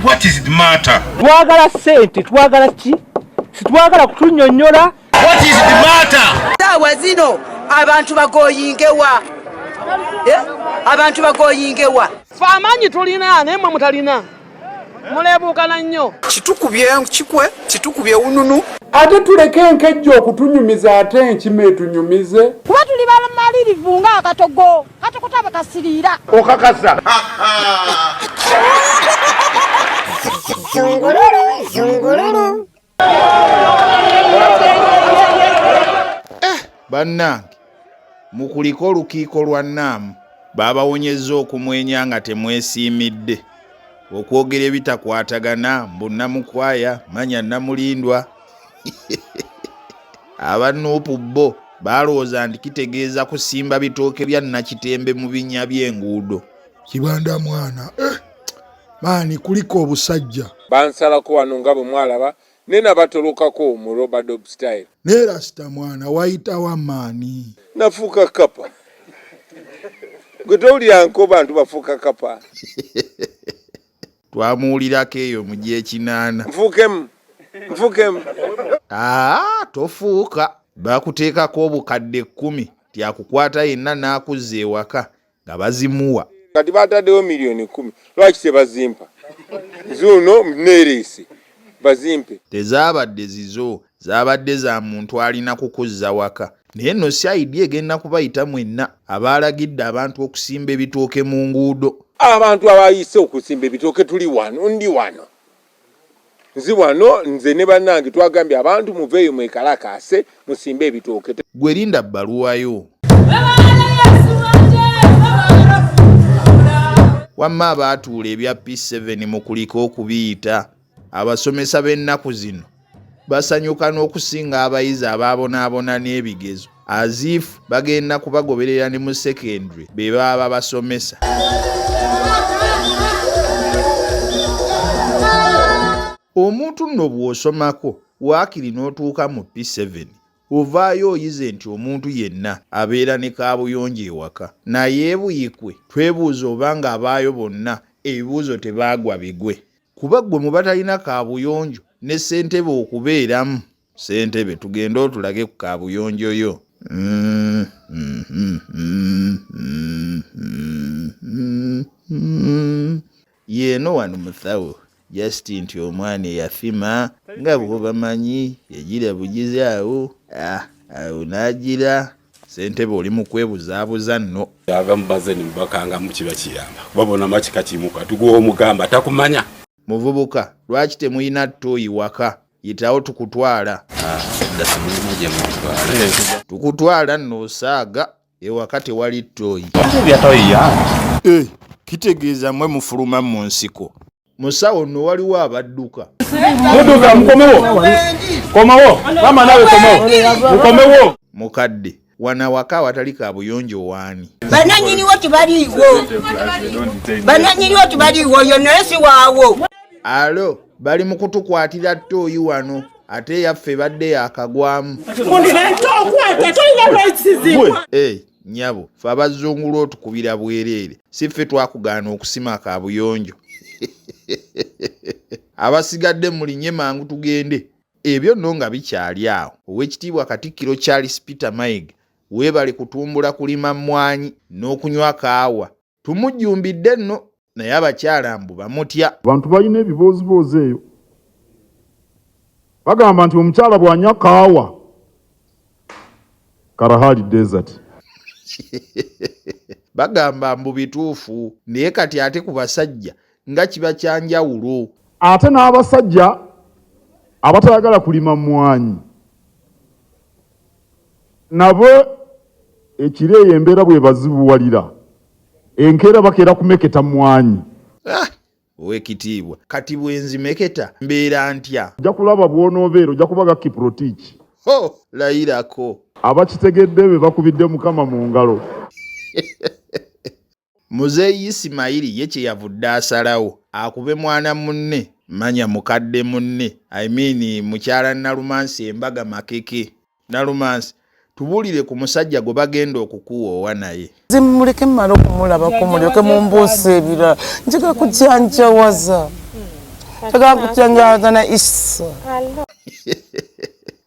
What is the matter? Twagala ssente, twagala ki? Sitwagala kutunyonyola. What is the matter? Saawa zino abantu bagoyingewa, eh? Abantu bagoyingewa. Fe amaanyi tulina naye mwe mutalina, muleebuukana nnyo. Kitukubye kikwe, kitukubye wununu. Ate tuleke enkejja okutunyumiza, ate enkima etunyumize. Kuba tuli bamalirivu ng'akatogo katokota bakasiriira. Okakasa. Zungululu, zungululu. Bannange, mukulike olukiiko lwa Nnaamu. Baabawonyezza okumwenya nga temwesiimidde, okwogera ebitakwatagana mbu Namukwaya manya Namulindwa. Aba Nuupu bo baalowooza nti kitegeeza kusimba bitooke bya Nakitembe mu binnya by'enguudo. Kibanda mwana, maani kuliko obusajja. Bansalako wano nga bwe mwalaba ne nabatolokako mu Robert style. Naye Rasita mwana, wayitawa maani? Nafuuka kapa. Gwe towulira nko bantu bafuuka kapa. Twamuwulirako eyo mu gy'ekinaana. Nfuukemu, nfuukemu. Aa, tofuuka. Bakuteekako obukadde 10 tyakukwata yenna n'akuzza ewaka nga bazimuwa. Kati bataddewo miliyoni 10, lwaki tebazimpa? Nzuuno neereese, bazimpe. Tezaabadde zizo, zaabadde za muntu alina kukuzza waka. Naye nno CID egenda kubayita mwenna abaalagidde abantu okusimba ebitooke mu nguudo. Abantu abayise okusimba ebitooke tuli wano, ndi wano, nzi wano, nze ne bannange twagambye abantu muveeyo mwekalakaase musimbe ebitooke. Gwe linda bbaluwayo. Wamma abaatuula ebya P7 mukulike okubiyita. Abasomesa b'ennaku zino basanyuka n'okusinga abayizi abaabonaabona n'ebigezo, aziifu bagenda kubagoberera ne mu secondary be baba basomesa. Omuntu nno bw'osomako waakiri n'otuuka mu P7, ovaayo oyize nti omuntu yenna abeera ne kaabuyonjo ewaka. Naye Buyikwe twebuuza oba nga abaayo bonna ebibuuzo tebaagwa bigwe. Kuba ggwe mu batalina kaabuyonjo ne ssentebe okubeeramu. Ssentebe, tugende otulage ku kaabuyonjo yo. Yeeno wano musawo, just nti omwana eyafima nga bw'obamanyi yagira bugizi awo, awo n'agira. Ssentebe oli mu kwebuzaabuza nno. Abamu bazze ne mubakangamu, kiba kiyamba kuba bona makika kimu, kati gw'omugamba takumanya. Muvubuka, lwaki temulina ttooyi waka? Yitawo tukutwala. Tukutwala nno osaaga, ewaka tewali ttooyi. Kitegeeza mmwe mufuluma mu nsiko. Musawo nno waliwo abadduka. Mudduka, mukomewo. Komawo, mama nawe komawo. Mukomewo. Mukadde, wano awaka awatali kaabuyonjo waani? Bananyiniwo tebaliiwo, bananyiniwo tebaliiwo, yo naye si waawo. Alo, bali mu kutukwatira ttooyi wano, ate eyaffe ebadde yaakagwamu. Nnyabo, ffe abazungulu otukubira bwereere, si ffe twakugaana okusima kaabuyonjo. Abasigadde mulinye mangu tugende. Ebyo nno nga bikyali awo, Oweekitiibwa Katikkiro Charles Peter Mayiga weebale kutumbula kulima mmwanyi n'okunywa kaawa. Tumujjumbidde nno, naye abakyala mbu bamutya. Abantu balina ebibooziboozi eyo. Bagamba nti omukyala bw'anywa kaawa, Kalahari Desert. Bagamba mbu bituufu, naye kati ate ku basajja nga kiba kya njawulo. Ate n'abasajja abatayagala kulima mmwanyi nabo ekiro eyo embeera bw'ebazibuwalira, enkeera bakeera kumeketa mmwanyi. Owekitiibwa, kati bwenzimeketa mbeera ntya? Ojja kulaba bw'onoobeera, ojja kuba nga Kiprotich. Ho, layirako. Abakitegedde be bakubidde Mukama mu ngalo. Muzeeyi Isimayiri ye kye yavudde asalawo akube mwana munne, manya mukadde munne, I mean mukyala Nalumansi embaga makeke. Nalumansi, tubuulire ku musajja gwe bagenda okukuwoowa naye. Nze muleke mmale okumulabako, mulyoke mumbuuse ebirala. Njagala kujjanjawaza. Njagala kujanjaza na isa.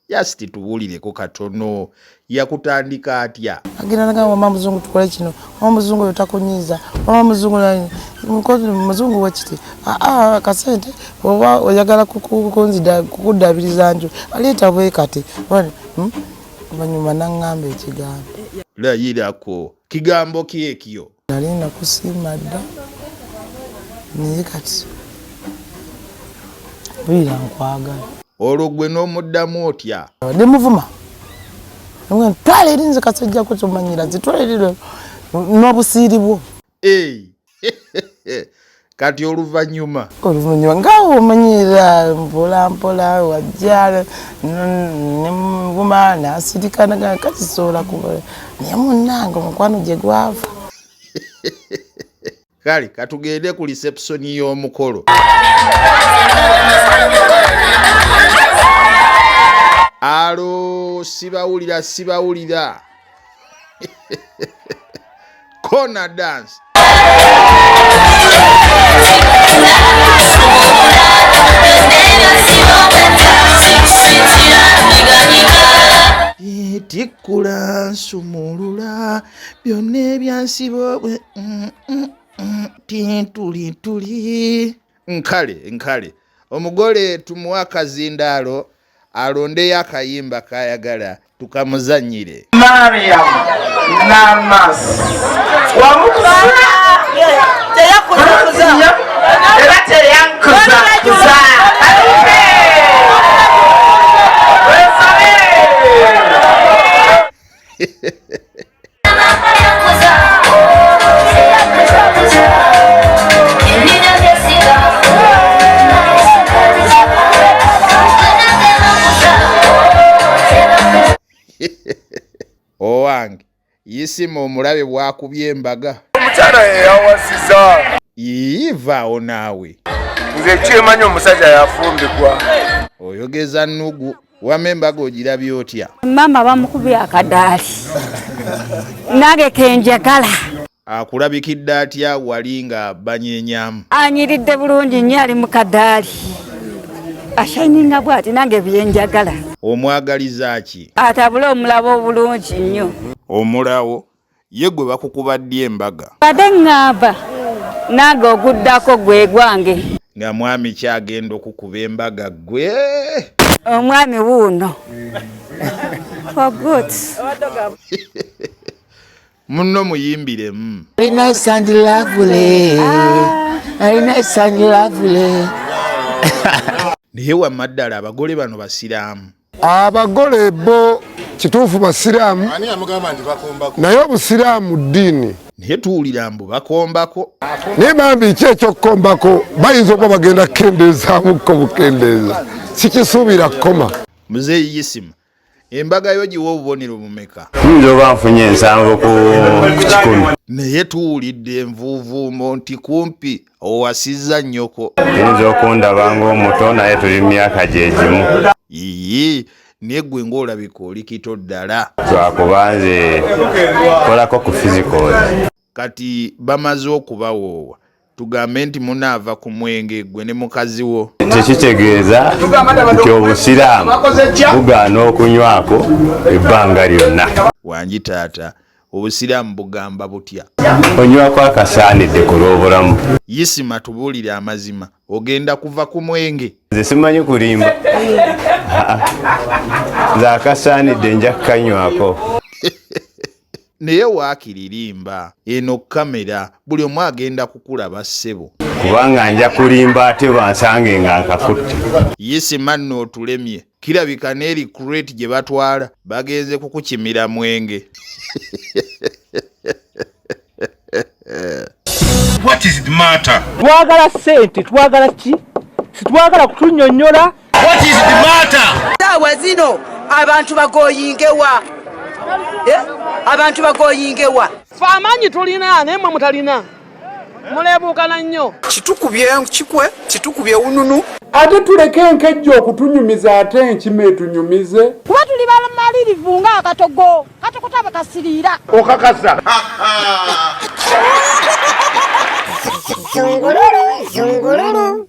Just tuwulireko katono, yakutandika atya? Agenda nagamba mama muzungu tukole kino, mama muzungu oyo takunyiiza, mama muzungu nani, mukozi muzungu wekiti, aa kasente oba oyagala kukuddabiriza nju aleeta bwe kati. Oluvannyuma n'aŋŋamba ekigambo. Layirako, kigambo ki ekyo? Nali nakusiima dda naye kati mpulira nkwagala. Olwo gwe n'omuddamu otya? Ne muvuma. Twala eri nze kasajja ko kyomanyira nze twala eri n'obusiiri bwo. Kati oluvannyuma? Oluvannyuma nga omanyira mpola mpola wajja ne muvuma n'asirika kati sobola kuba naye munnange omukwano gye gwava. Kale katugende ku reception y'omukolo. Alo, sibawulira sibawulira. Corner dance. Tikkula nsumulula byonna ebyansibo tintulintuli. Nkale nkale omugole tumuwe akazindaalo alondeyo akayimba kayagala tukamuzannyire. Mariam Namas wamukuza era teyankuza. Owange Yisima omulabe bwakubye embaga. Omukyala yeyawasiza. Yiivaawo naawe. Nze kyemanyi omusajja yafumbibwa. Oyogeza nnugu, wamma embaga ogirabye otya? Maama bamukubye akadaali. Nange kenjagala. Akulabikidde atya wali nga banyenyamu? Anyiridde bulungi nnyo ali mu kadaali. Ashayininga bw'ati nange byenjagala. Omwagaliza ki? Atabule omulabo obulungi nnyo. Omulawo ye gwe bakukuba ddi embaga? Badde ŋŋamba nange oguddako gwe gwange. Nga mwami kyagenda okukuba embaga gwe? Omwami wuuno. For good. Munno muyimbiremu. Very nice and lovely. Very nice and lovely. Naye wamma ddala abagole bano basiraamu. Abagole bo kituufu basiraamu. Naye obusiraamu ddiini. Naye tuwulira mbu bakombako. Naye bambi ki eky'okukombako bayinza okuba bagenda kukendeezaamuko bukendeeza. Sikisuubira kukoma. Muzeeyi Yisima, embaga yo giwa obubonero bumeka? Nyinza oba nfunye 70 ku 100. Naye tuwulidde envuuvuumo nti kumpi owasizza nnyoko. Oyinza okundaba ng'omuto naye tuli mu myaka gye gimu. Yiyi, naye ggwe ng'olabika oli kito ddala. Lwakuba nze nkolako ku physicals. Kati bamaze okubawoowa, tugambe nti munaava ku mwenge ggwe ne mukazi wo? Tekitegeeza nti obusiraamu bugaana okunywako ebbanga lyonna. Wangi taata, obusiraamu bugamba butya? Onywako akasaanidde ku lw'obulamu. Yisima tubuulire amazima, ogenda kuva ku mwenge? Nze simanyi kulimba. Nze akasaanidde nja kukanywako. Naye waakiri limba, eno kamera buli omu agenda kukulaba ssebo. Kubanga nja kulimba ate bansange nga nkakutte. Yisima nno otulemye, kirabika n'eri crate gye batwala bagenze kukukimira mwenge. What is the matter? Twagala ssente, twagala ki? Sitwagala kutunnyonnyola. What is the matter? Saawa zino abantu bagoyingewa. Abantu bagoyingewa. Ffe amaanyi tulina naye mmwe mutalina. Muleebuukana nnyo. Kitukubye kikwe, kitukubye wununu. Ate tuleke enkejje okutunyumiza ate enkima etunyumize. Kuba tuli bamalirivu ng'akatogo katokota bwe kasiriira. Okakasa. Zungululu, zungululu.